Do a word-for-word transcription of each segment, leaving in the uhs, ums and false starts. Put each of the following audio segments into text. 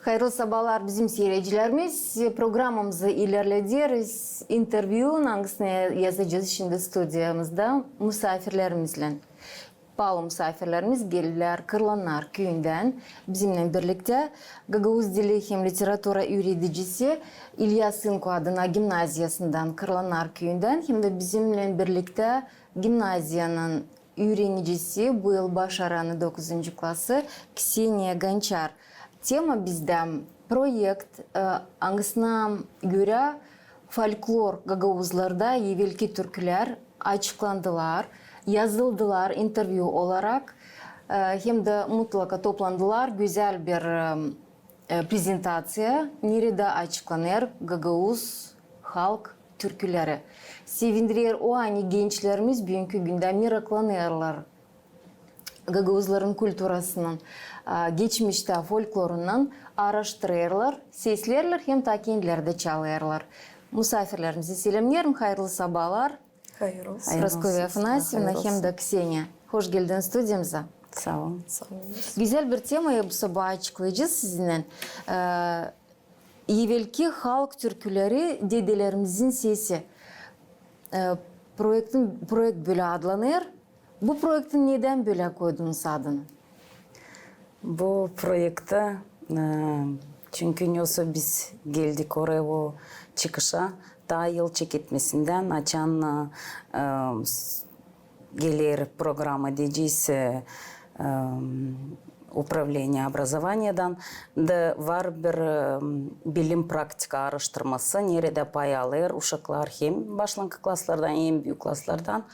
Hayırlı sabaalar, bizim siiredicilerimiz. Programamızı ilerlederiz. İntervyu, angısını yazacez şindi studiyamızda musaafirlerimizlän. Paalı musaafirlerimiz geldilär Kırlannar küüyündän. Bizimnän birliktä gagauz dili hem literatura üüredicisi İlya Sınku adına gimnaziyasından Kırlannar küüyündän hem dä bizimnän birliktä gimnaziyanın üürenicisi, bu yıl başaranı, dokuzuncu klası, Kseniya Gonçar. Tema bizdä proekt, e, angısına görä folklor gagauzlarda evelki türkülär açıklandılar, yazıldılar intervyu olarak, e, hem dä mutlaka toplandılar gözäl bir, e, e, prezentaţiya, neredä açıklanêr gagauz halk türküleri. Sevindirer o, ani gençlerimiz büünkü gündä meraklanêrlar gagauzların kulturasınnan, e, geçmiştä folklorunnan, aaraştırêrlar, seslerlär hem dä kendileri dä çalêrlar. Musaafirlerimizi selämneerim, hayırlı sabaalar. Hayırlı olsun. Praskovya Afanasyevna hem dä Kseniya. Hoş geldiniz studiyamıza. Saa olun. Saa olun. Gözäl bir temayı bu sabaa açıklayacez sizinnän. E, evelki halk türküleri, dedelerimizin sesi. E, proektin, proekt bölä adlanêr. Bu proektin nedän bölä koydunuz adını? Bu proekti, e, çünkü nesoy biz geldik oraya, o çıkışa, taa yıl çeketmesindän, açan, e, s-, geler programa deyecez, e, e, Управление образованиедан, da var bir, e, bilim praktika aaraştırması, neredä pay alêr uşaklar hem başlankı klaslardan, hem büük klaslardan.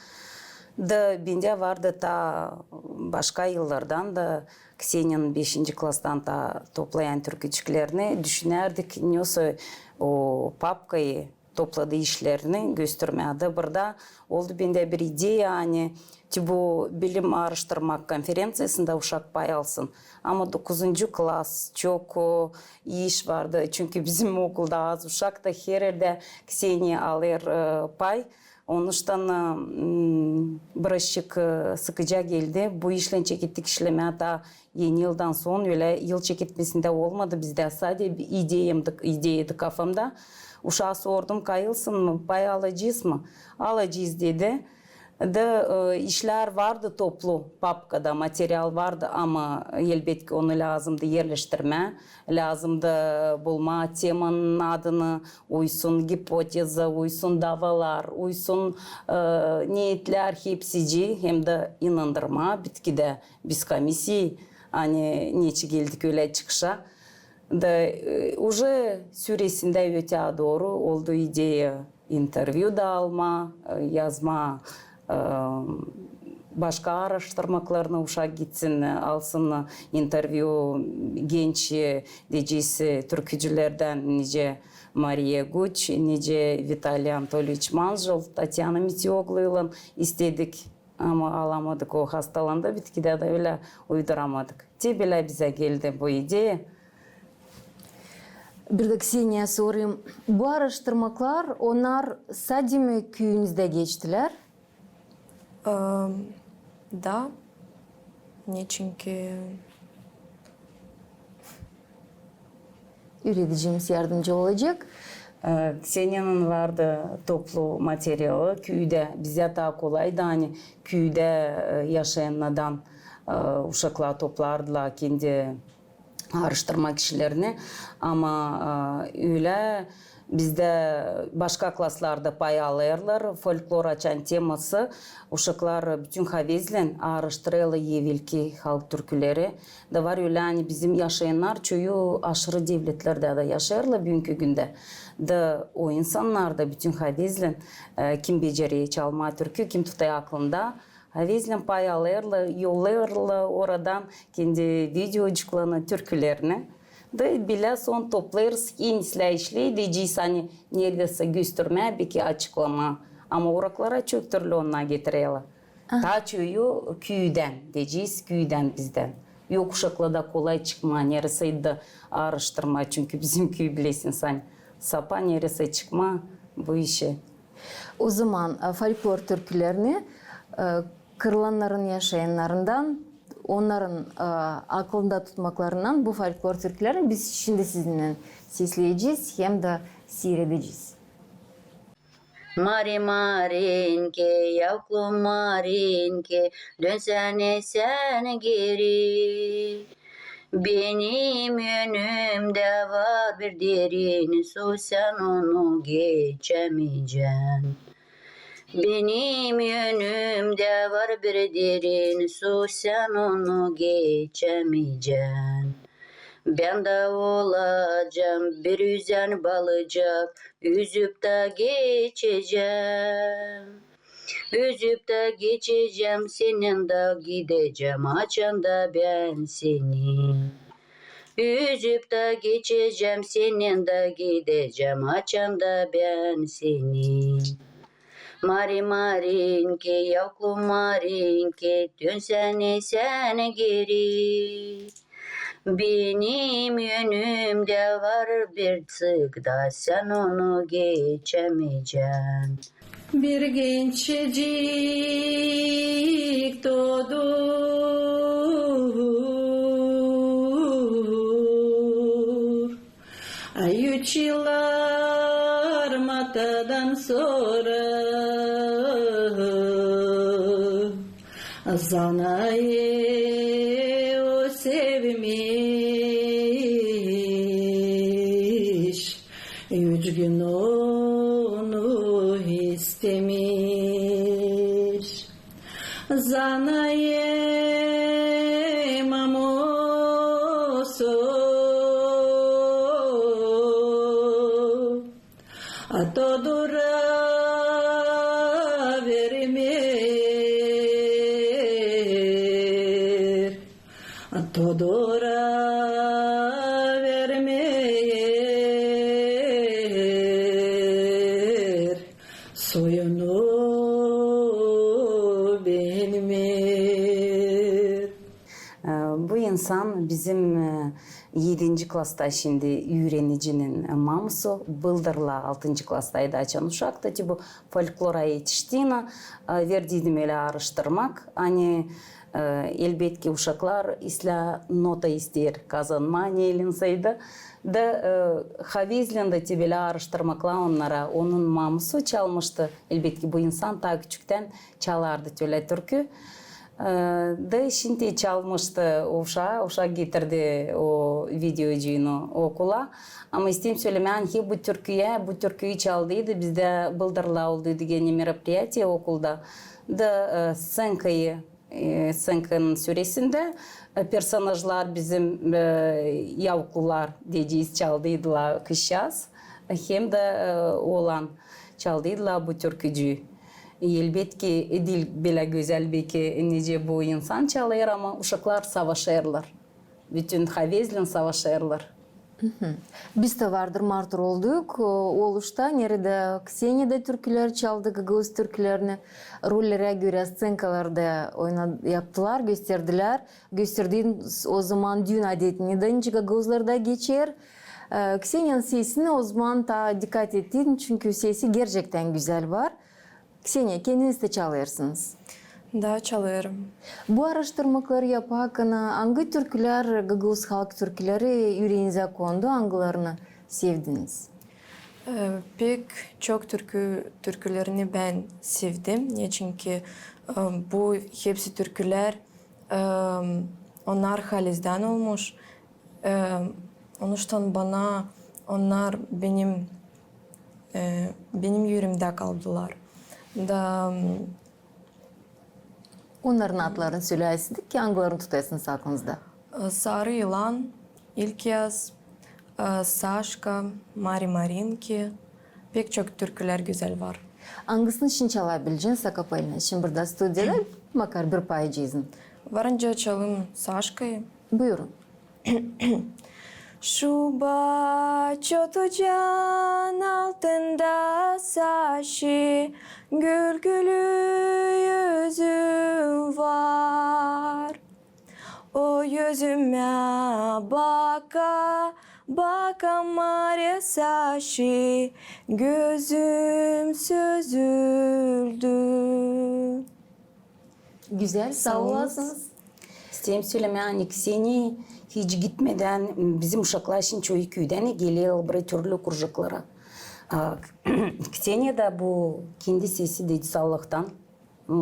Da bendä vardı taa başka yıllardan da, Kseniyanın beşinci klastan taa toplayan türkücüklerini, düşünärdik, nesoy o papkayı topladıı işlerini göstermää. Da burada oldu bendä bir ideya, ani te bu bilim aaraştırmak konferenţiyasında uşak pay alsın. Ama dokuzuncu klas, çok, o, iş vardı, çünkü bizim okulda az uşak da, hererdä Kseniya alêr, e, pay. Onuştan, e, m, birazçık, e, sıkıca geldi. Bu işlän çekettik işlemää taa Eni yıldan sora ölä yıl çeketmesindä olmadı bizdä. Sade bir ideyaydı, ideyaydı kafamda. Uşaa sordum, kayılsın mı, pay alacez mı? Alacez, dedi. Da, e, işlär vardı toplu, papkada material vardı, ama, elbetki, onu lääzımdı erleştirmää, lääzımdı bulmaa temanın adını, uysun gipoteza, uysun davalar, uysun, e, neetlär hepsicii, hem dä inandırmaa bitkidä biz komisiyayı, ani neçin geldik ölä çıkışa. Da, e, uje süresindä ötää dooru oldu ideya intervyu da almaa, e, yazmaa, e, başka aaraştırmaklarını, uşak gitsin, e, alsın intervyu genç, e, deyecez, e, türkücülerdän, nicä Mariya Guç, nicä Vitaliy Anatolyeviç Manjul, Tatyana Mityogluylan istedik. Ama alamadık, o hastalandı bitkidä da, ölä uyduramadık. Te bölä bizä geldi bu ideya. Bir dä Kseniyaya sorayım. Bu aaraştırmaklar, onnar sade mi küüyünüzdä geçtilär? Em, da. Neçinki Üüredicimiz yardımcı olacek. E, Kseniyanın vardı toplu materialı küüdä. Bizä taa kolaydı, ani küüdä, e, yaşayanlardan, e, uşaklar toplardılar kendi aaraştırma işlerini. Ama, e, ölä bizdä başka klaslarda pay alêrlar. Folklor açan teması, uşaklar bütün havezlän aaraştırêrlar evelki halk türküleri. Da var ölä, ani bizim yaşayannar çoyu aşırı devletlerdä dä yaşêêrlar büünkü gündä. Da o insannar da bütün havezlän, e, kim becerer çalmaa türkü, kim tutêr aklında, havezlän pay alêrlar, yollêêrlar oradan kendi videocuklarını, türkülerini. Da bölä sora toplêêrız, en islää işley, deyecez, ani neredäsä göstermää, beki açıklamaa. Ama uraklara çok türlü onnar getirerlär. Taa çoyu küüdän, deyecez, küüdän bizdän. Yok uşaklarda kolay çıkmaa neresä da aaraştırmaa, çünkü bizim küü, bilersiniz, ani sapa neresä çıkmaa bu işi. O zaman, e, folklor türkülerini, e, kırlannarın yaşayannarından onnarın, e, aklında tutmaklarından bu folklor türkülerini biz şindi sizinnän sesleyecez hem dä siiredecez. Mari Marinke, yavklum Marinke, dönsänä sän geri. Benim önümdä var bir derin su, sän onu geçämeycän. Benim önümdä var bir derin su, sän onu geçämeycän. Bän dä olacam bir üzän balıcak, üzüp tä geçecäm. Üzüp tä geçecäm, sennän dä gidecäm, açan da bän seni. Üzüp tä geçecäm, sennän dä gidecäm, açan da bän seni. Mari Marinke, yavklum Marinke, dönsänä sän geri. Benim önümdä var bir sık da, sän onu geçämeycän. Bir gençecik dodur. Ay, üç yıllar matadan sora Zanaye o sevmiş, üç gün onu istemiş. Zanaye mamoso a Todura vermeer, a Todura vermeer, soyunu beğenmeer. E, bu insan bizim, e, edinci klasta şindi üürenicinin, e, mamusu, bıldırla altıncı klastaydı açan uşak, ta te bu folklora etiştiynän, e, verdiydim ölä aaraştırmak. Ani, e, elbetki, uşaklar islää nota isteer kazanmaa, ne ellenseydi. Da, e, havezlän da te bölä aaraştırmaklan onnara, onun mamusu çalmıştı. Elbetki, bu insan taa küçüktän çalardı tölä türkü. E, da şindi çalmıştı uşaa, uşak getirdi o videocuyunu okula. Ama isteerim sölemää, ki bu türküyä, bu türküyü çaldıydı bizdä bıldırla olduydı genä meropriyatiye okulda. Da, e, sţenkayı, e, sţenkanın süresindä, e, personajlar bizim, e, yavuklular, deyecez, çaldıydılar, kızçaaz hem dä, e, oolan çaldıydılar bu türkücüyü. Elbetki, diil bölä gözäl, beki, nicä bu insan çalêr, ama uşaklar savaşêrlar. Bütün havezlän savaşêrlar. Bizdä vardır Martur olduk, e, oluşta, neredä Kseniya da türkülär çaldı, gagauz türkülerini rollerä görä sţenkalarda oyna-, yaptılar, gösterdilär. Gösterdin o zaman düün adetini da, nicä gagauzlarda geçer. E, Kseniyanın sesini o zaman taa dikkat ettin, çünkü sesi gerçektän gözäl var. Kseniya, kendiniz dä çalêrsınız? Da, çalêrım. Bu aaraştırmakları yaparkan angı türkülär, gagauz halk türküleri üreenizdä kondu, angılarını sevdiniz? E, pek çok türkü, türkülerini bän sevdim. Neçinki, e, bu hepsi türkülär, e, onnar halizdän olmuş. E, onuştan bana onnar benim, e, benim üüremdä kaldılar. Da, Onnarın adlarını söleyäsiniz ki, angılarını tutêrsınız aklınızda? E, Sarı yılan, İlk yaz, e, Saşka, Mari Marinki, pek çok türkülär gözäl var. Angısını şindi çalabileceniz akapelnä? Şindi burada studiyada makar bir parça izin. Var nicä çalım Saşkayı. Buyurun. Şu baaç otucan altında saşı, gül gülü üzüm var. O üzümä baka, baka Mari saşı, gözüm süzüldü. Gözäl, saa olasınız. Hem sölemää, ani Kseniya hiç gitmedän, bizim uşaklar şindi çoyu küüdän gelerlär burayı türlü krujoklara. A, Kseniya da bu kendi sesi dedi Allahtan, m,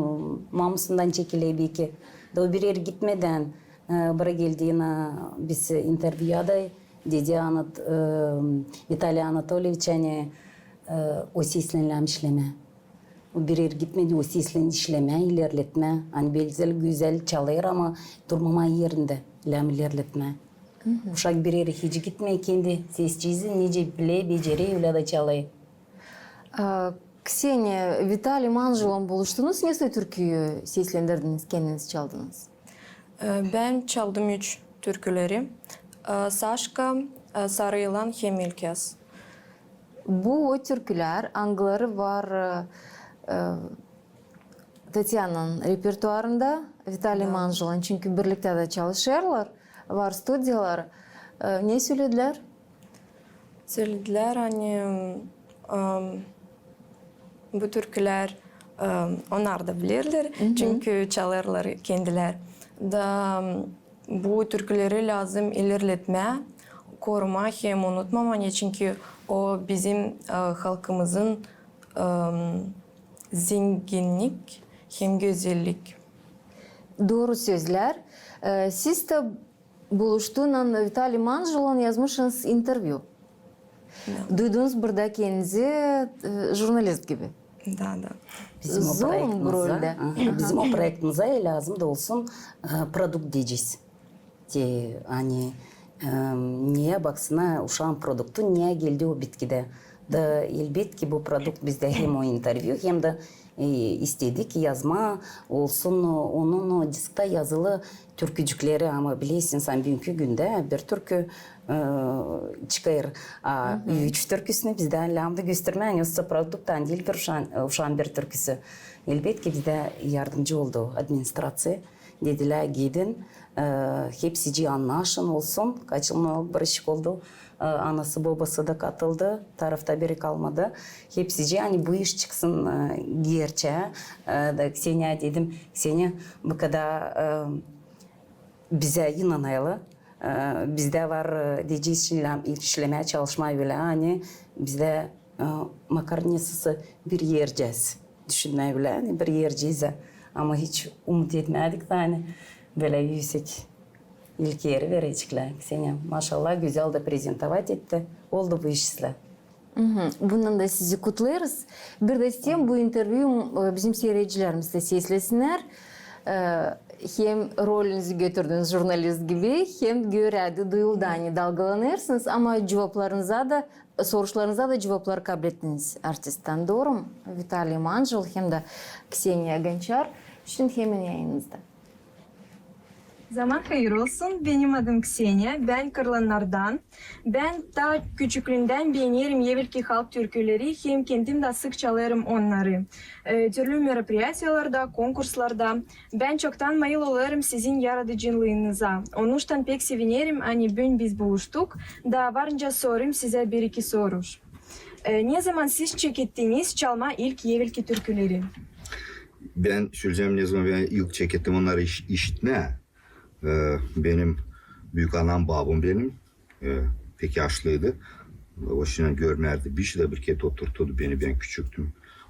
mamasından çekiler beki. Da o bir er gitmedän, e, bura geldi, na, biz intervyuya da dedi, anı, e, Vitaliy Anatolyeviç, ani, e, o seslän lääzım işlemää. O bir er gitmedän o seslän işlemää, ilerletmää. Ani belki gözäl çalêr, ama durmamaa erindä, lääzım ilerletmää. Uşak bir erä hiç gitmeer, kendi sesçiisi nicä biler, becerer, ölä dä çalêr. A, Kseniya, Vitaliy Manjulan buluştunuz, nesoy türküyü seslendirdiniz, kendiniz çaldınız? E, bän çaldım üç türküleri. E, Saşka, e, Sarı yılan hem İlk yaz. Bu o türkülär, angıları var, e, e, Tatyananın repertuarında, Vitaliy Manjulan, çünkü birliktä dä çalışêrlar, var studiyalar. E, ne söledilär? Söledilär, ani, e, bu türkülär, e, onnar da bilerlär, çünkü çalêrlar kendilär. Da bu türküleri lääzım ilerletmää, korumaa hem unutmamaa, ani çünkü o bizim, e, halkımızın, e, zenginnik hem gözellik. Dooru sözlär. E, siz dä buluştuunnan Vitaliy Manjulan yazmışsınız intervyu. Da. Duydunuz burada kendinizi, e, jurnalist gibi. Da, da. Bizim o proektimizä, aha, bizim o proektimizä lääzım da olsun, e, produkt deyecez. Te, ani, e, neyä baksın, uşaan produktu neyä geldi o bitkidä. Da, elbetki, bu produkt bizdä hem o intervyu, hem dä, e, istedik yazmaa, olsun, o, onun o disktä yazılı türkücükleri, ama bilersin sän, büünkü gündä bir türkü, e, çıkêr, a, üç türküsünü bizdä lääzım da göstermää, ani o produkttan diil bir uşaan, uşaan bir türküsü. Elbetki, bizdä yardımcı oldu administraţiya. Dedilär, gidin, e, hepsicii annaşın, olsun, kaç yıl analı bir işik oldu, e, anası-bobası da katıldı, tarafta biri kalmadı. Hepsicii, ani bu iş çıksın, e, gerçää. E, da Kseniya dedim, Kseniya, bu kadar, e, bizä inanêrlar. E, bizdä var, e, deyecez, işlemää, çalışmaa ölä, ani bizdä, e, makar nesä bir ercez. Düşünmää ölä, ani bir ercez. Ama hiç umut etmädik, ani bölä üüsek ilk eri vereceklär. Kseniya, maşallah, gözäl dä prezentovat etti. Oldu bu iş sizlä. Bundan da sizi kutlêêrız. Bir dä isteerim bu intervyu, e, bizim siiredicilerimiz dä seslesinnär. E, hem rolünüzü götürdünüz jurnalist gibi, hem görä dä, duyuldu, ani dalgalanêrsınız, ama cuvaplarınıza da, soruşlarınıza da cuvaplar kablettiniz artisttan, dooru mu? Vitaliy Manjul hem dä Kseniya Gonçar. Şindi hemen yayınımızda. Zaman hayır olsun. Benim adım Kseniya. Bän Kırlanlardan. Bän taa küçüklüümdän beenerim evelki halk türküleri, hem kendim dä sık çalêrım onnarı. E, türlü meropriyatiyalarda, konkurslarda. Bän çoktan mayıl olêrım sizin yaradıcılıınıza. Onuştan pek sevinerim, ani büün biz buluştuk. Da varınca sorêrım sizä bir-iki soruş. E, ne zaman siz çekettiniz çalmaa ilk evelki türküleri? Bän söleyecäm, ne zaman bän ilk çekettim onnarı iş-, işitmää. E, benim büük anam, babam benim, e, pek yaşlıydı. O şindi görmärdi. Bir şey dä bir kerä oturturdu beni, bän küçüktüm.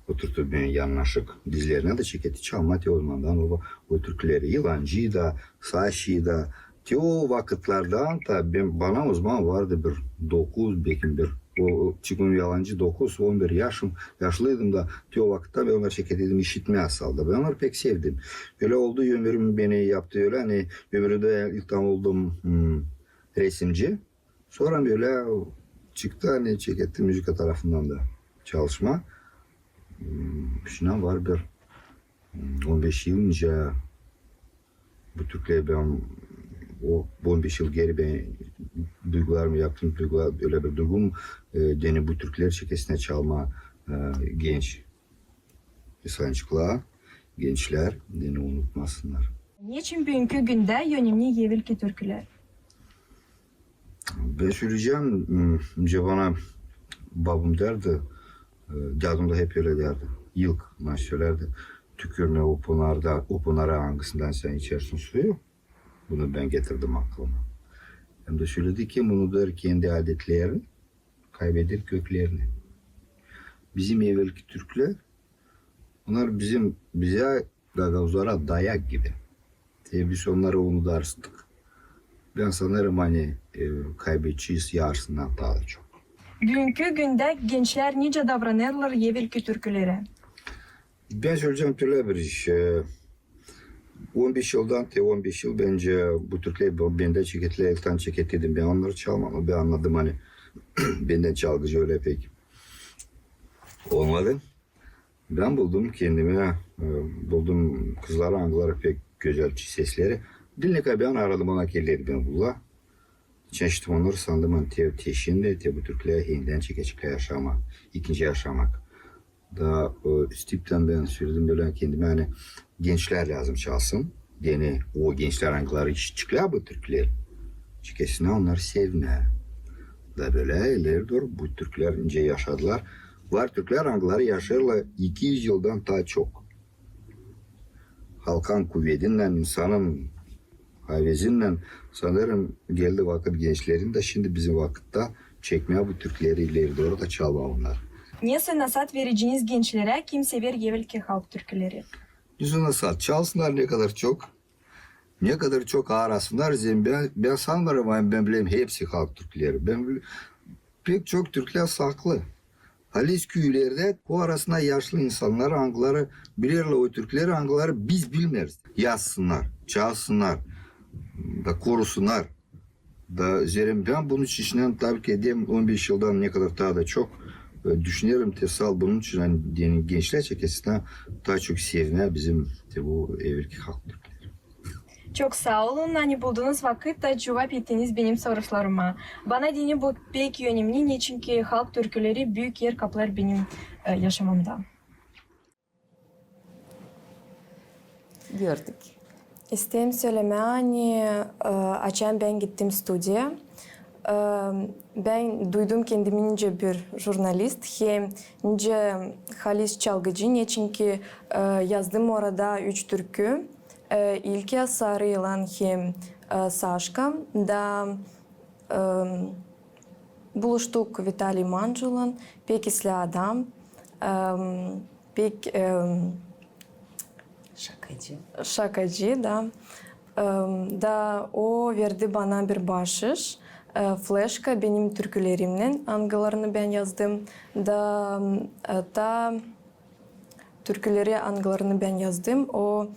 Oturturdu beni yanına, dizlerinä dä çeketti çalmaa, te o zamandan o, o türküleri. Yılancıyı da, Saşayı da. Te o vakıtlardan da bän, bana o zaman vardı bir dokuz, bekim bir, o, o, çıkım yalancı dokuz, on bir yaşım, yaşlıydım da, te o vakıtta bän onnarı çekettim, işitmää saldı. Bän onnarı pek sevdim. Ölä oldu, ömrüm beni yaptı ölä, ani ömrümdä ilk tam oldum, hmm, resimci. Sora ölä çıktı, ani çekettim müzika tarafından da çalışmaa. Hmm, şindi var bir, hmm, on beş yıl nicä bu türküleri bän, o on beş yıl geeri bän duygularımı yaptım, duygular, ölä bir duygum, e, deyni bu türküleri çekesinä çalmaa, e, genç insançıklar, gençlär, deyni unutmasınnar. Neçin büünkü gündä önemli evelki türkülär? Bän söleyecäm, m, nicä bana babam därdi, e, dädum da hep ölä därdi. İlk bana sölärdi: tükürmä o pınarda, o pınara, angısından sän içersin suyu. Bunu bän getirdim aklıma. Hem dä söledi, kim unuder kendi adetlerini, kaybeder köklerini. Bizim evelki türklär, onnar bizim, bizä, gagauzlara dayak gibi. Te biz onnarı unudardık. Bän sanêrım, ani, e, kaybedecez yarısından taa da çok. Büünkü gündä gençlär nicä davranêrlar evelki türkülerä? Bän söleyecäm tölä bir iş. E, on beş yıldan, te on beş yıl, bence, bu türklär b-, bendän çeketilär, ilktän çeketildi. Bän onnarı çalmêêrdım, bän annadım, ani bendän çalgıcı ölä pek olmadı. Bän buldum kendimä, e, buldum kızları, angıları pek gözäl sesleri. Diil ne kadar bän aradım, ona geldi bän buldum. Çeşit onnarı sandım, ani te, te şindi, te bu türklär endän çekecek yaşamaa, ikinci yaşamaa. Da, e, üst tiptän bän söledim bölä kendimä, ani gençlär lääzım çalsın. Deyni o gençlär, angıları hiç çıkmêêr bu türkleri, çekesinä onnarı sevmää. Da bölä ileri dooru bu türklär nicä yaşadılar. Var türklär, angıları yaşêêrlar iki üz yıldan taa çok. Halkan kuvedindän, insanın havezindän, sanêrım, geldi vakıt gençlerin dä şindi bizim vakıtta çekmää bu türkleri ileri dooru da çalmaa onnarı. Nesoy nasaat vereceniz gençlerä, kim sever evelki halk türküleri? Nesoy nasaat, çalsınnar ne kadar çok. Ne kadar çok aarasınnar, zerä bän, bän sanmêêrım, ani bän bilerim hepsi halk türkleri. Bän bil-, pek çok türklär saklı. Halis küülerdä, o arasında yaşlı insannar, angıları bilerlär o türkleri, angıları biz bilmeeriz. Yazsınnar, çalsınnar, da korusunnar. Da zerä bän bunun için, tabii ki, deyim, on beş yıldan ne kadar taa da çok, e, düşünerim, te sal bunun için, ani, deyni, gençlär çekesinä taa çok sevinä bizim, te bu evelki halk türkleri. Çok saa olun, ani buldunuz vakıt da cuvap ettiniz benim soruşlarıma. Bana deyni bu pek önemni, neçinki halk türküleri büük er kaplêêr benim, e, yaşamamda. Gördük. İsteerim sölemää, ani, e, açan bän gittim studiyaya, e, bän duydum kendimi nicä bir jurnalist hem nicä halis çalgıcı, neçinki, e, yazdım orada üç türkü. E, ilki Sarı yılan hem, e, Saşka da, e, buluştuk Vitaliy Manculan, pek islää adam, e, pek, e, şakacı. Şakacı, da. E, da o verdi bana bir başış, e, flaşka benim türkülerimnän, angılarını bän yazdım, da, e, taa türküleri, angılarını bän yazdım, o,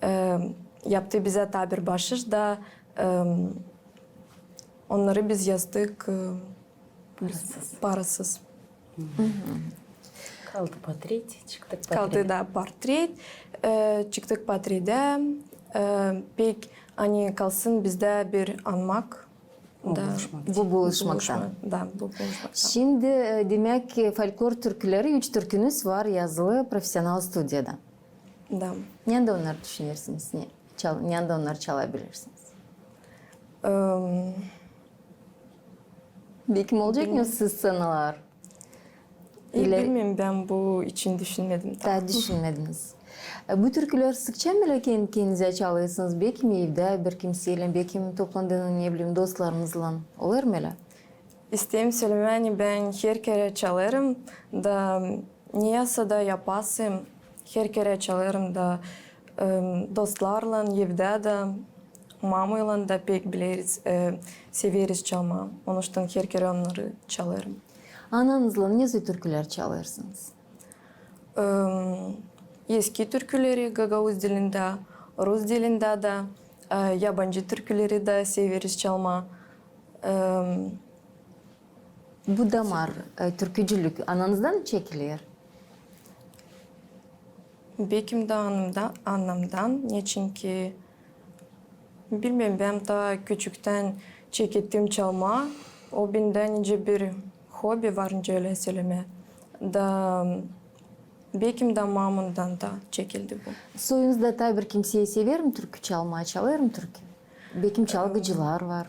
e, yaptı bizä taa bir başış da, e, onnarı biz yazdık, e, parasız. Parasız. Kaldı portret, çıktık portret. Kaldı da portret, e, çıktık portredä, e, pek, ani kalsın bizdä bir anmak. Da, bu buluşmaktan. Da, bu buluşmaktan. Şindi, e, demäk ki, folklor türküleri, üç türkünüz var yazılı profesional studiyada. Da. Neredä onnarı düşünersiniz? Ne, çal-, neredä onnarı çalabilirsiniz? Em, Bekim olacek mı sanalar? E, bilmeerim, bän bu için düşünmedim taa. Taa düşünmediniz. E, bu türküleri sıkça mı ölä ken-, kendinizä çalêrsınız? Bekim evdä bir kimseylän, bekim toplandıınız, ne bilerim, dostlarınızlan. Olêr mı ölä? İsteerim sölemää, ani bän herkerä çalêrım da, ne yasa da yapasım, herkerä çalêrım da, em, dostlarlan, evdä dä. Mamaylan da pek bileriz, e, severiz çalmaa. Onuştan herkerä onnarı çalêrım. Ananızlan ne türküleri çalêrsınız? Em, eski türküleri gagauz dilindä, rus dilindä dä, e, yabancı türküleri dä severiz çalmaa. Em, Bu damar, e, türkücülük ananızdan mı çekiler? Bekim dä anamda-, anamdan, neçinki, bilmeerim, bän taa küçüktän çekettim çalmaa. O bendä nicä bir hobi var, nicä ölä sölemää. Da bekim dä mamamdan da çekildi bu. Soyunuzda taa bir kimsey sever mi türkü çalmaa, çalêr mı türkü? Bekim çalgıcılar var.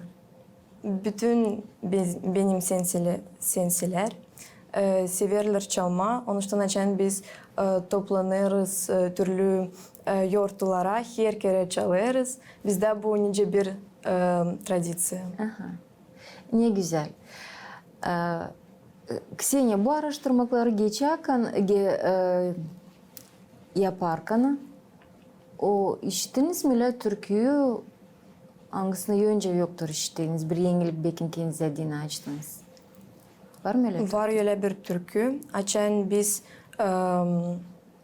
Bütün bez-, benim sensele-, senselär, e, severlär çalmaa. Onuştan açan biz, e, toplanêrız, e, türlü, e, yortulara, her kerä çalêrız. Bizdä bu nicä bir, e, tradiţiya. Aha. Ne gözäl. E, Kseniya, bu aaraştırmakları geçärkän, ge-, e, yaparkana, o, işittiniz mi ölä türküyü, angısını öncä yoktur işittiniz, bir enilik bekim kendiniz deyni açtınız? Var mı ölä türkü? Var ölä bir türkü. Açan biz, em,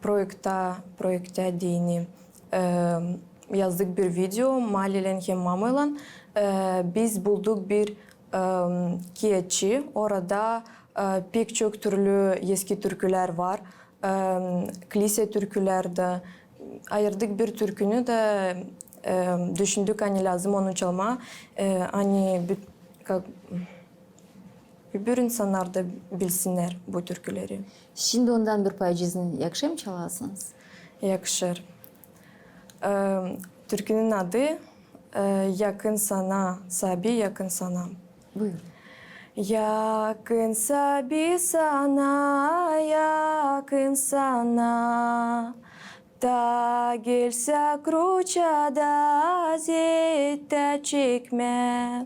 proektä, proektä deyni, em, yazdık bir video, Maliylän hem Mamaylan, e, biz bulduk bir, em, keçi, orada, e, pek çok türlü eski türkülär var. Em, klişe türkülär dä, ayırdık bir türkünü dä, em, düşündük, ani lääzım onu çalmaa, e, ani bü-, kak-, öbür insannar da bilsinnär bu türküleri. Şindi ondan bir parçasını yakışır mı çalasınız? Yakışır. Em, türkünün adı, e, Yakın sana, Sabi, yakın sana. Buyurun. Yakın Sabi sana, yakın sana. Ta gelsä kruçada zet tä çekmää.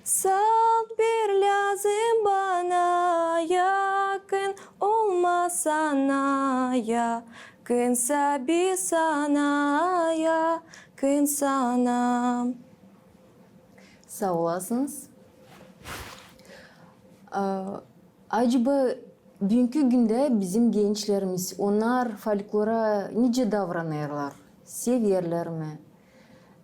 Salt bir lääzım bana, yakın olmasana, yakın Sabi sana, yakın sana. Saa olasınız. A, acaba büünkü gündä bizim gençlerimiz, onnar folklora nicä davranêrlar? Severlär mi?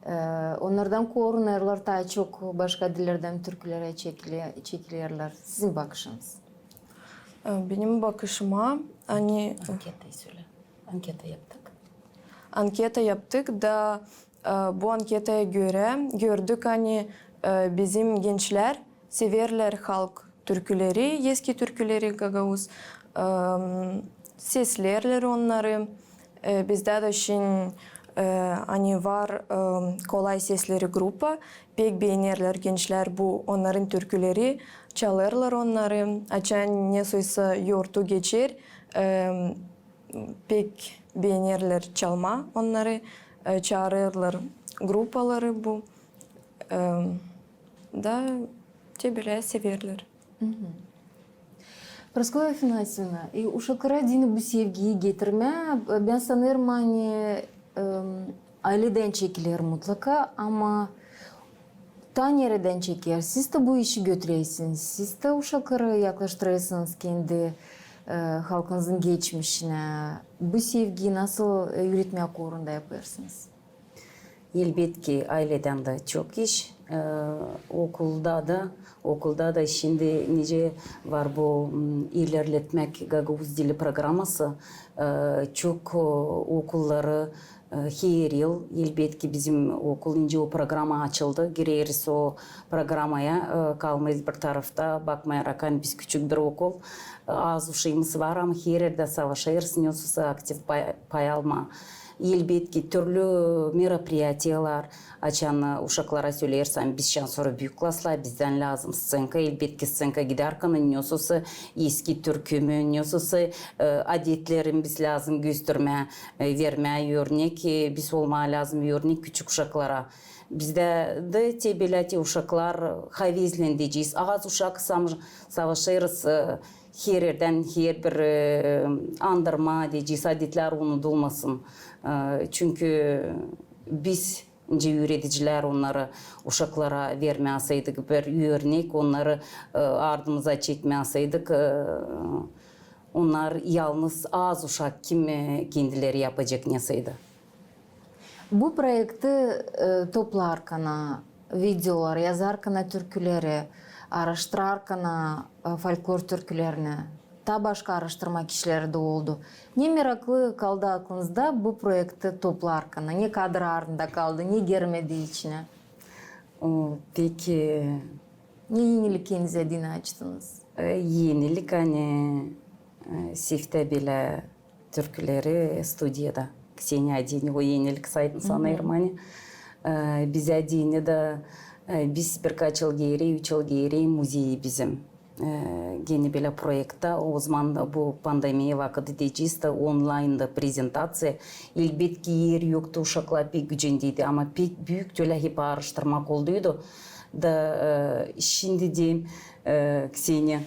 E, onnardan korunêrlar, taa çok başka dillerdän türkülerä çekile-, çekilerlär. Sizin bakışınız? E, benim bakışıma, ani... Anketayı sölä. Anketa yaptık. Anketa yaptık da, e, bu anketaya görä gördük, ani, e, bizim gençlär severlär halk türküleri, eski türküleri gagauz, em, seslerlär onnarı. E, bizdä dä şindi, e, ani var, em, Kolay sesleri grupa, pek beenerlär gençlär bu onnarın türküleri, çalêrlar onnarı. Açan nesoysa yortu geçer, em, pek beenerlär çalmaa onnarı, e, çaarêrlar grupaları bu, em, da te bölä severlär. Proskova Afanasyevna, e, uşaklara deyni bu sevgiyi getirmää, bän sanêrım, ani, em, ayledän çekiler mutlaka, ama taa neredän çeker? Siz tä bu işi götürersiniz, siz tä uşakları yaklaştırêrsınız kendi, e, halkınızın geçmişinä. Bu sevgiyi nasıl, e, üüretmää uurunda yapêrsınız? Elbetki, ayledän dä çok iş. E, okulda da, okulda da şindi nicä var bu, m, ilerletmäk gagauz dili programası, e, çok, e, okulları, e, her yıl, elbetki, bizim okul, nicä o programa açıldı, gireriz o programaya, e, kalmêêrız bir tarafta, bakmayarak, ani biz küçük bir okul, e, az uşaamız var, ama her erdä savaşêrız, nesoysa aktiv pay, pay almaa. Elbetki, türlü meropiriyatiyalar, açan, e, uşaklara söleersin, ani biz şindän sora büük klaslar, bizdä lääzım sţenka, elbetki, sţenka gidärkän, nesoysa eski türkü mü, nesoysa, e, adetleri biz lääzım göstermää, e, vermää örnek, e, biz olmaa lääzım örnek küçük uşaklara. Bizdä dä te bölä te uşaklar, havezlän deyecez, az uşak sam-, savaşêrız, e, her erdän, her bir, e, andırma deyecez, adetlär unudulmasın. E, çünkü biz, nicä üüredicilär onnarı uşaklara vermäseydik bir örnek, onnarı, e, ardımıza çekmäseydik, e, onnar yalnız az uşak kim, e, kendileri yapacek neseydi. Bu proekti, e, toplarkana, videoları, yazarkana türküleri, aaraştırarkana, e, folklor türkülerini, taa başka aaraştırma işleri dä oldu. Ne meraklı kaldı aklınızda bu proekti toplarkana, ne kadr ardında kaldı, ne girmedi içinä? O, peki. Ne enilik kendinizä deyni açtınız? E, enilik, ani, e, Sifte bilä türküleri studiyada. Kseniya deyni o enilik saydım, sanêrım, ani, e, bizä deyni dä, e, biz birkaç yıl geeri, üç yıl geeri muzeyi bizim. e, genä bölä proektä, ozaman da bu pandemiya vakıdı deyecez, da onlaynda prezentaţiya. Elbetki, er yoktu, uşaklar pek gücendiydi, ama pek büük tölä hep aaraştırmak olduydu. Da, e, şindi deyim, e, Kseniya,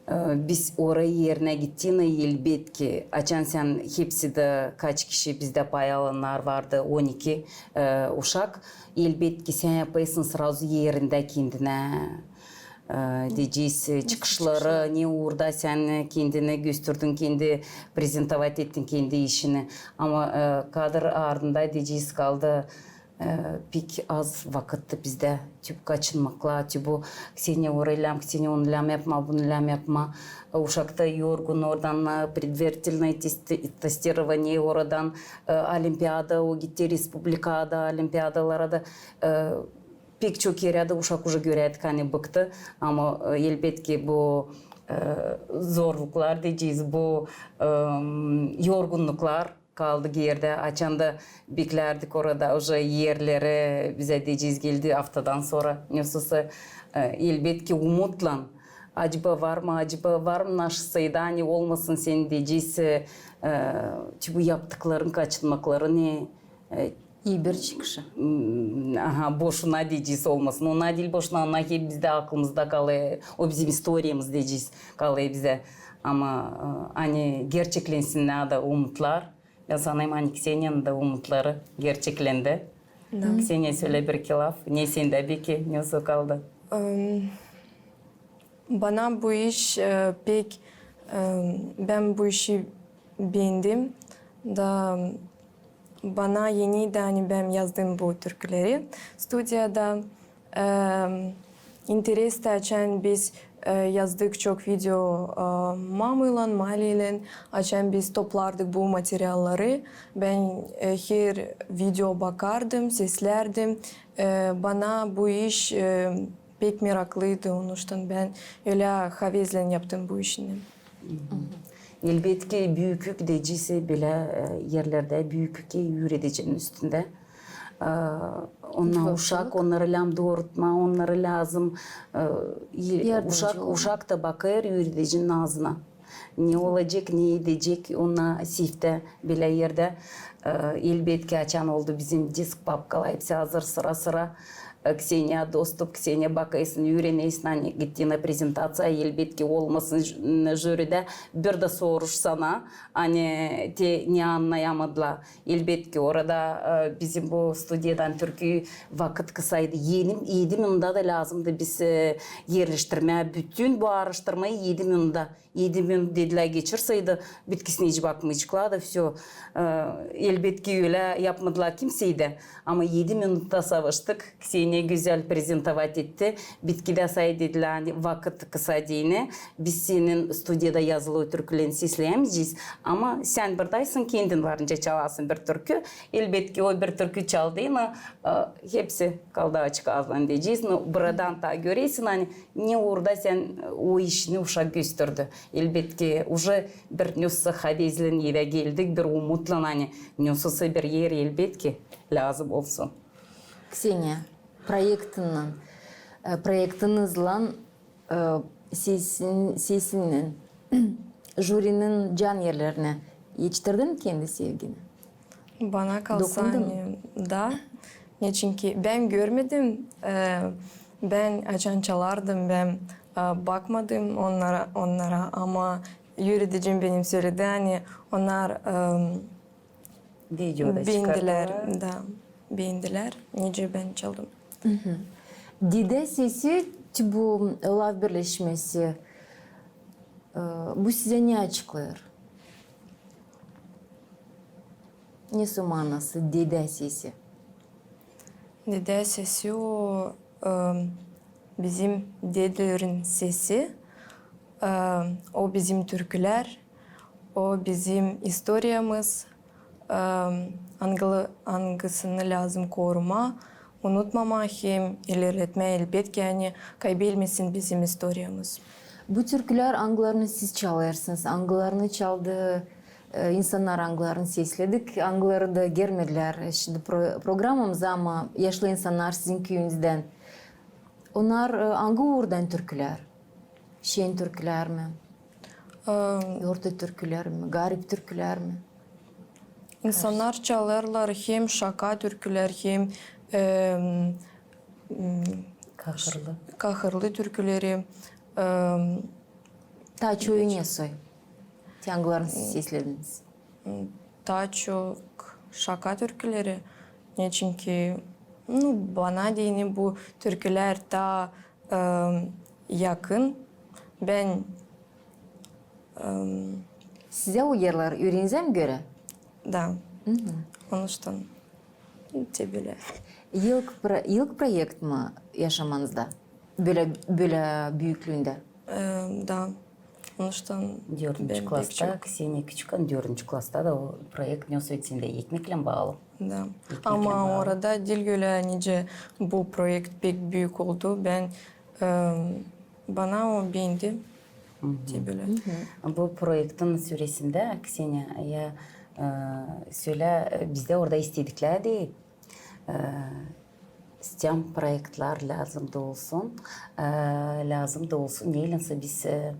e, biz orayı erinä gittiynän, elbetki, açan sän hepsi dä kaç kişi bizdä pay alannar vardı, on iki, e, uşak, elbetki, sän yapêrsın srazu erindä kendinä, e, deyecez, e, çıkışları, ne uurda sän kendini gösterdin, kendi prezentovat ettin kendi işini. Ama, e, kadr ardında deyecez kaldı, e, pek az vakıttı bizdä. Tüp kaçınmaklar, tüp bu, Kseniya orayı lääm, Kseniya onu lääm yapma, bunu lääm yapma. E, uşak ta yorgun, oradan, e, предварительное тести-, тестирование, oradan, e, olimpiada, o gitti respublikada, olimpiadalara da, e, pek çok erä dä uşak uje görärdik, ani bıktı. Ama, e, elbetki, bu, e, zorluklar deyecez, bu, e, yorgunnuklar kaldı geridä. Açan da beklärdik orada uje erleri, bizä deyecez geldi aftadan sora. Nesosa, e, elbetki, umutlan. Acaba var mı, acaba var mı naşi sayıda, ani olmasın sän deyecez, e, bu yaptıkların, kaçınmakların, e, İi bir çıkışı. M, aha, boşuna deyecez olmasın. Ona diil boşuna, ona hep bizdä aklımızda kalêr, o bizim istoriyamız deyecez, kalêr bizä. Ama, e, ani gerçeklensin nä da umutlar. Bän sanêrım, ani Kseniyanın da umutları gerçeklendi. Da. Kseniya, sölä bir-iki laf, ne sendä peki, nesoy kaldı? Em, Bana bu iş, e, pek, e, bän bu işi beendim. Da bana eniydi, ani bän yazdım bu türküleri studiyada. E, interesti, açan biz, e, yazdık çok video, e, mamuylan, Maliylän, açan biz toplardık bu materialları. Bän, e, her video bakardım, seslärdim. E, bana bu iş, e, pek meraklıydı, onuştan bän ölä havezlän yaptım bu işini. Elbetki, büüklük deyecez bölä, e, erlerdä büüklüke üüredecän üstündä. E, onnar uşak, onnarı lääzım doorutmaa, onnarı lääzım, e, uşak, uşak da bakêr üüredecinin aazına. Ne olacek, ne edecek, onnar siftä bölä erdä. E, elbetki, açan oldu bizim disk, papkalar, hepsi hazır sıra-sıra. E, Kseniya dostup, Kseniya bakêrsın, üürenersin, ani gittin prezentaţiyaya, elbetki, olmasın j-, jüridä bir dä soruş sana, ani te ne annayamadılar. Elbetki, orada, e, bizim bu studiyadan türkü vakıt kısaydı. Edi, edi minuta da lääzımdı biz, e, erleştirmää bütün bu aaraştırmayı edi minuta. Edi minut dedilär geçirseydi, bitkisini hiç bakmayaceklardı, всё. E, elbetki, ölä yapmadılar kimsey dä. Ama edi minuta savaştık. Kseniya gözäl prezentovat etti. Bitkidä say dedilär, ani vakıt kısa deyni. Biz senin studiyada yazılı türkülerini sesleyämeyecez. Ama sän buradaysın, kendin varınca çalarsın bir türkü. Elbetki, o bir türkü çaldıynan, e, hepsi kaldı açık aazlan deyecez. No, buradan taa görersin, ani ne uurda sän, e, o işini uşak gösterdi. Elbetki, uje bir nesoy havezlän evä geldik, bir umutlan, ani nesoy bir er, elbetki, lääzım olsun. Kseniya, proektindän, e, proektinnizlän, e, sesin-, sesinnän jürinin can erlerinä etiştirdin kendi sevgini? Bana kalsa, dokundu mu? Ani da. Neçinki bän görmedim, e, bän açan çalardım, bän, e, bakmadım onnara, onnara, ama üüredicim benim söledi, ani onnar, e, bendilär, da, bendilär, nicä bän çaldım. Dedä sesi, bu laf birleşmesi, e, bu sizä ne açıklêêr? Nesoy manası dedä sesi? Dedä sesi o, e, bizim dedelerin sesi, e, o bizim türkülär, o bizim istoriyamız, e, angılı-, angısını lääzım korumaa, unutmamaa hem ilerletmää, elbetki, ani kaybelmesin bizim istoriyamız. Bu türkülär, angılarını siz çalêrsınız, angılarını çaldı, e, insannar, angılarını sesledik, angıları da gelmedilär şindi pro-, programamıza, ama yaşlı insannar sizin küüyünüzdän. Onnar, e, angı uurdan türkülär? Şen türkülär mi? E, Yortu türkülär mi? Garip türkülär mi? İnsannar çalêrlar hem şaka türkülär, hem, e, m, Kahırlı. kahırlı türküleri. E, Taa çoyu ne soy? Te angılarını siz seslediniz? Taa çok şaka türküleri. Neçinki, nu, bana deyni bu türkülär taa, e, yakın. Bän, e, Sizä o erlär üürenizä mi görä? Da. Onuştan te bölä. İlk pro-, ilk proekt mi yaşamanızda? Bölä, bölä büüklüündä? E, da. Onuştan Dördüncü klasta, Kseniya küçükkän dördüncü klasta da o proekt ne sölesin dä ekmeklän baalı. Da. Ama orada diil ölä, nicä bu proekt pek büük oldu. Bän, e, bana o beendi. Te bölä. Bu proektin süresindä, Kseniya, ya, e, sölä, e, bizdä orada istediklär dä, e, STEM proektlär lääzım da olsun, e, lääzım da olsun, neylensä biz, e,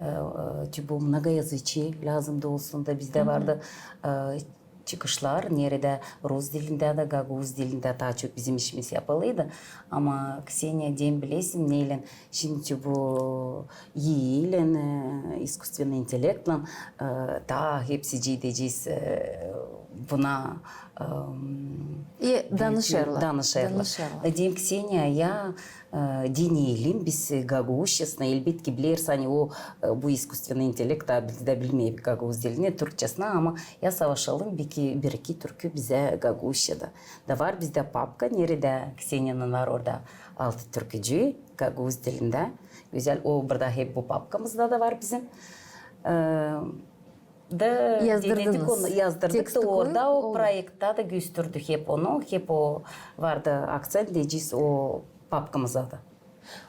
e, e, bu mnogoязычие lääzım da olsun da bizdä vardı, e, çıkışlar, neredä rus dilindä da, gagauz dilindä taa çok bizim işimiz yapılıydı. Ama, Kseniya, deyni bilersin, neylän şindi bu и-лен, e, искусственный интеллект-лän, e, taa hepsicii deyecez, e, buna, e, E, danışêrlar. Danışêrlar. E, deyni, Kseniya, ya, e, deneyelim biz gagauzçasına, elbetki bileriz, ani o, e, bu искусственный интеллект taa biz dä bilmeeriz gagauz dilini türkçasinä, ama ya savaşalım, beki bir-iki türkü bizä gagauzçada. Da var bizdä papka, neredä Kseniyanın var orada altı türkücüü gagauz dilindä. Gözäl, o burada hep bu papkamızda da var bizim. E, da denedik onu, yazdırdık da orada o proektta da gösterdik hep onu, hep o vardı akţent deyecez o papkamızda da.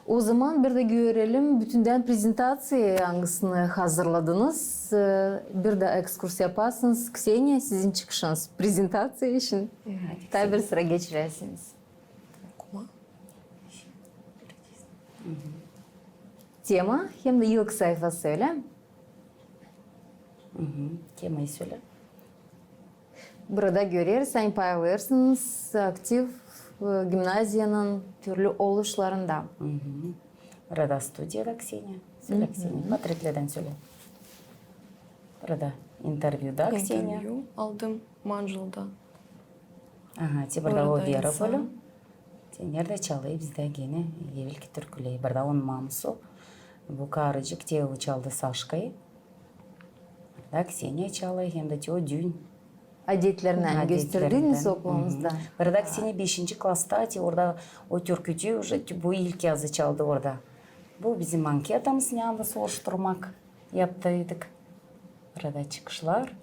O zaman bir dä görelim bütündän prezentaţiya, angısını hazırladınız. E, bir dä ekskurs yapasınız. Kseniya, sizin çıkışınız prezentaţiya için. Taa bir sıra geçiräsiniz. Tema hem dä ilk sayfası, ölä mi? Temayı sölä. Burada göreriz, ani paylaşêrsınız aktiv, e, gimnaziyanın türlü oluşlarında. Burada studiyada, Kseniya. Sölä, Kseniya. Portretlerdan sölä. Burada intervyuda, Kseniya. İntervyu aldım Mancılda. Aha, te burada o Vera bölä. Te neredä çalêr bizdä genä evelki türküleri. Burada onun mamusu. Bu karıcık te o çaldı Saşkayı. Burada Kseniya çalêr, hem dä te o düün. Adetlerinden gösterdiniz okulumuzda. Burada Kseniya beşinci klasta, te orada o türkücü uje bu ilk yazı çaldı orada. Bu bizim anketamız, ne anda soruşturmak yaptıydık. Burada çıkışlar.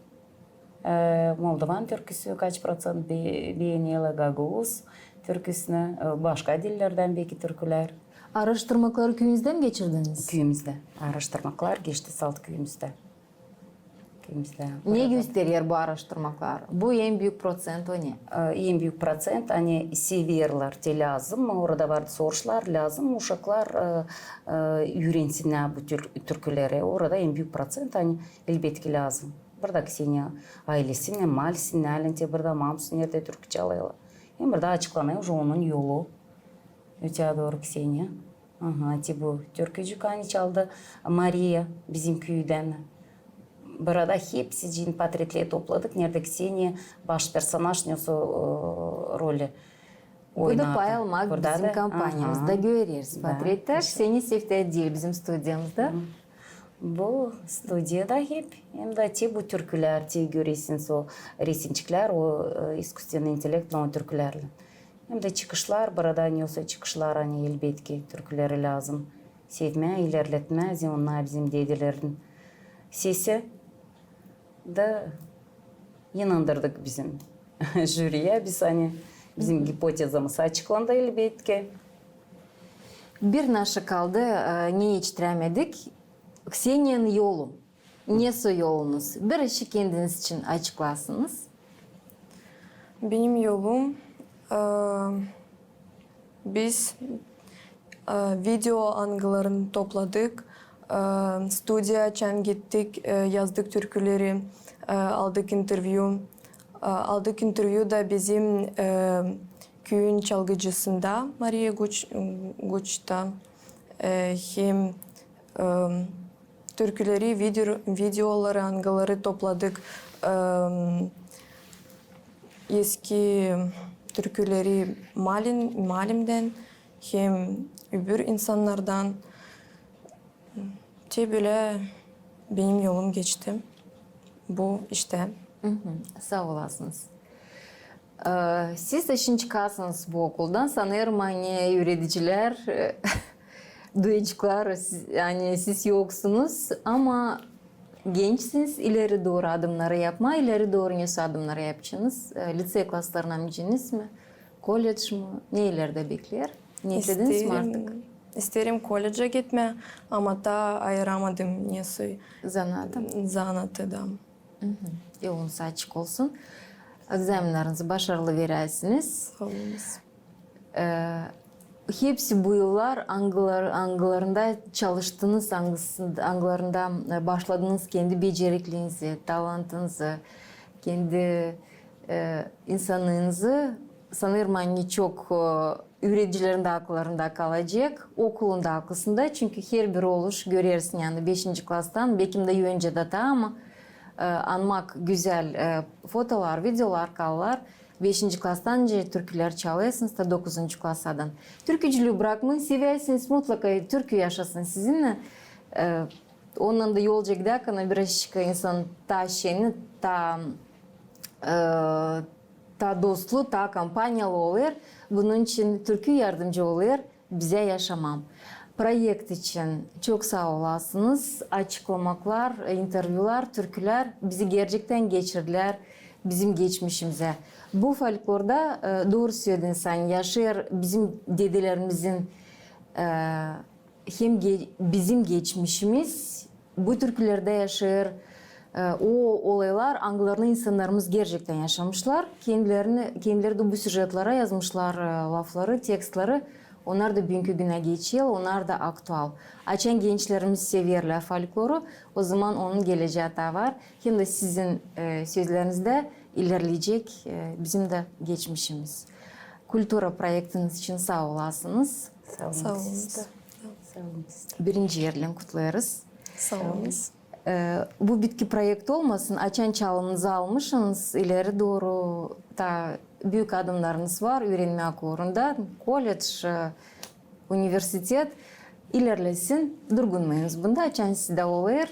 E, moldovan türküsü kaç proţent be-, beenerlär, gagauz türküsünü, e, başka dillerdän beki türkülär. Aaraştırmakları küüyünüzdä mi geçirdiniz? Küüyümüzdä. Aaraştırmaklar geçti salt küüyümüzdä. Küüyümüzdä. Ne gösterer bu aaraştırmaklar? Bu en büük proţent o ne? E, en büük proţent, ani severlär te lääzım, orada vardı soruşlar, lääzım uşaklar, e, e, üürensinnär bu tür-, türküleri. Orada en büük proţent, ani elbetki lääzım. Burada Kseniya aylesinnän, maalesef, neylän te burada mamusu neredä türkü çalêrlar. Hem burada açıklanêr uje onun yolu. Öteyä dooru, Kseniya. Aha, te bu türkücük, ani çaldı Mariya bizim küüdän. Burada hepsicinin portretleri topladık, neredä Kseniya baş personaj, ne olsa, e, rolü oynadı. Bu da pay almak bizim kampaniyamızda göreriz. Portretlär Kseniya Seftä diil bizim studiyamızda. Bu studiyada hep, hem dä te bu türkülär, te görersiniz o resimçiklär, o, e, искусственный интеллект, o türkülärlän. Hem dä çıkışlar, burada ne olsa çıkışlar, ani elbetki türküleri lääzım sevmää, ilerletmää, zerä onnar bizim dedelerin sesi. Da inandırdık bizim jüriyä biz, ani bizim gipotezamız açıklandı elbetki. Bir naşı kaldı, e, ne etiştirämedik. Kseniyanın yolu. Nesoy yolunuz? Bir işi kendiniz için açıklasınız. Benim yolum, e, biz, e, video, angılarını topladık, E, studiya açan gittik, e, yazdık türküleri, e, aldık intervyu. E, aldık intervyu da bizim, e, küüyün çalgıcısında Mariya Guç-, Guçta. E, hem, e, türküleri, video, videoları, angıları topladık, e, eski türküleri malin-, malimdän hem öbür insannardan. Te bölä benim yolum geçti bu iştä. Saa olasınız. E, siz dä şindi çıkasınız bu okuldan. Sanêrım, ani üüredicilär, e, duyaceklar, siz, ani siz yoksunuz, ama gençsiniz, ileri dooru adımnarı yapmaa, ileri dooru nesoy adımnarı yapacenız? E, lisey klaslarına mı gideceniz mi? Kolledj mı? Ne ilerä bekleer? Niyetlediniz mi artık? İsteerim kollejä gitmää, ama taa ayıramadım nesoy zanaatı. Zanaatı da. Yolunuz açık olsun. Egzamennarınızı başarılı veräsiniz. Saa olunuz. E, hepsi bu yıllar, angılar-, angılarında çalıştınız, angısın-, angılarında, e, başladınız kendi beceriklerinizi, talantınızı, kendi, e, insanınızı, sanêrım, ani çok, e, üüredicilerin dä akıllarında kalacek, okulun da akısında, çünkü herbir oluş görersin, ani beşinci klastan, bekim dä öncä dä taa, ama, e, anmak gözäl, e, fotolar, videolar kalêr. Beşinci klastan nicä türkülär çalêrsınız, taa dokuzuncu klasadan. Türkücülüü brakmayın, seväsiniz, mutlaka türkü yaşasın sizinnän. E, onunnan da yolculuk dä, kana biraz insan taa şeyni, taa, e, taa dostlu, taa kompaniyalı olêr. Bunun için türkü yardımcı olêr bizä yaşamaa. Proekt için çok saa olasınız. Açıklamaklar, intervyular, türkülär bizi gerçektän geçirdilär bizim geçmişimizä. Bu folklorda, e, dooru sölediniz, ani yaşêêr bizim dedelerimizin, e, hem ge-, bizim geçmişimiz, bu türkülerdä yaşêêr, e, o olaylar, angılarını insannarımız gerçektän yaşamışlar. Kendilerini, kendileri dä bu süjetlerä yazmışlar, e, lafları, tekstleri. Onnar da büünkü günä geçer, onnar da aktual. Açan gençlerimiz severlär folkloru, ozaman onun gelecää taa var. Hem dä sizin, e, sözlerinizdä ilerleyecek, e, bizim dä geçmişimiz. Kultura proektiniz için saa olasınız. Saa olunuz. Saa olunuz. Birinci erlän kutlêêrız. Saa olunuz. E, bu bitki proekt olmasın, açan çalımınızı almışınız, ileri dooru taa büük adımnarınız var üürenmäk uurunda, kolledj, e, universitet ilerlesin, durgunmayınız bunda, açan sizdä olêr,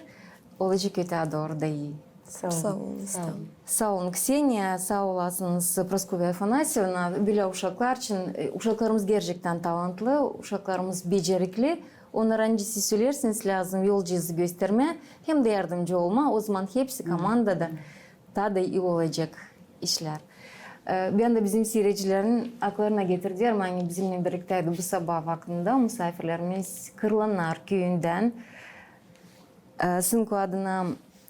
olacek ötää dooru da ii. Saa olun. Saa olun. Saa olun, Kseniya, saa olasınız, Praskovya Afanasyevna, bölä uşaklar için, e, uşaklarımız gerçektän talantlı, uşaklarımız becerikli. Onnara nicä siz söleersiniz, lääzım yolumuzu göstermää hem dä yardımcı olmaa, ozaman hepsi komandada taa da ii olacek işlär. E, bän dä bizim siiredicilerin akıllarına getirderim, ani bizimnän birliktäydi bu sabaa vakıdında musaafirlerimiz Kırlannar küüyündän, e, Sınku adına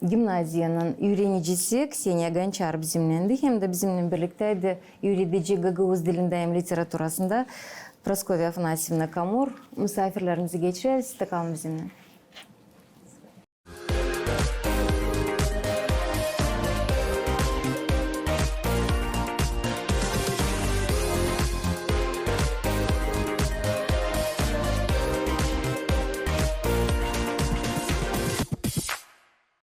gimnaziyanın üürenicisi Kseniya Gonçar bizimnändi, hem dä bizimnän birliktäydi üüredici gagauz dilindä hem literaturasında Praskovya Afanasyevna Kamur. Musaafirlerimizi geçireriz, siz dä kalın bizimnän.